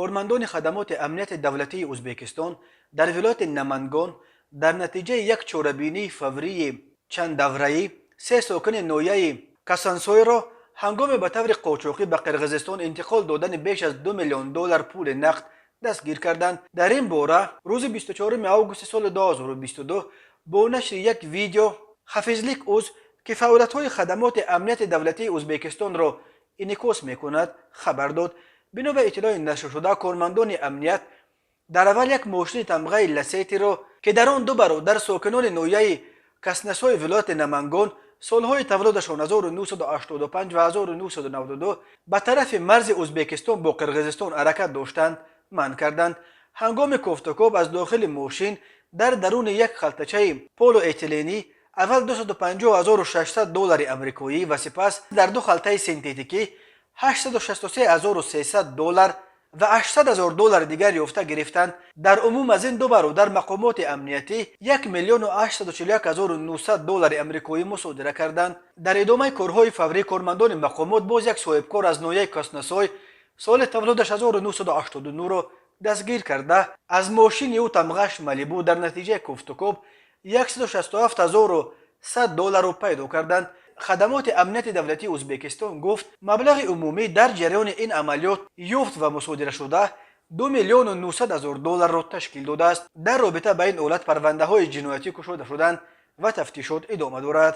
Кормандони хадамоти амнияти давлатии Ӯзбекистон дар вилояти Намангон дар натиҷаи як чорабинии фаврии чанддавраӣ се сокини ноҳияи Каснасойро ҳангоми ба таври қочоқӣ ба Қирғизистон интиқол додани беш аз 2 миллион доллар пули нақд дастгир карданд. Дар ин бора рӯзи 24 августи соли 2022 бо нашри як видео Хафизлик уз, ки фаъолиятҳои хадамоти амнияти давлатии Ӯзбекистонро инъикос мекунад, хабар дод. Бино ба иттилои нашршуда, кормандони амният дар аввал як мошини тамғаи Ласетиро, ки дар он ду бародар, сокинони ноҳияи Каснасои вилояти Намангон, солҳои таваллудашон 1985 ва 1992, ба тарафи марзи Ӯзбекистон бо Қирғизистон ҳаракат доштанд, манъ карданд. Ҳангоми кофтукоб аз дохили мошин дар даруни як халтачаи полиэтиленӣ аввал 250 600 доллари амрикоӣ ва сипас дар ду халтаи синтетикӣ 863 300 доллар ва 800 ҳазор доллари дигар ёфта гирифтанд. Дар умум аз ин ду бародар мақомоти амниятӣ 1 миллиону 841 900 доллари амрикоӣ мусодира карданд. Дар идомаи корҳои фаврӣ кормандони мақомот боз як соҳибкор аз ноҳияи Коснасой, соли таваллудаш 1989-ро дастгир карда, аз мошини ӯ тамғаш Малибу дар натиҷаи кофтукоб 167 100 долларро пайдо карданд. Хадамоти амнияти давлатии Ӯзбекистон гуфт, маблағи умумӣ дар ҷараёни ин амалиёт ёфт ва мусодирашуда 2 миллиону 900 ҳазор долларро ташкил додааст. Дар робита ба ин ҳолат парвандаҳои ҷиноятӣ кушода шуданд ва тафтишот идома дорад.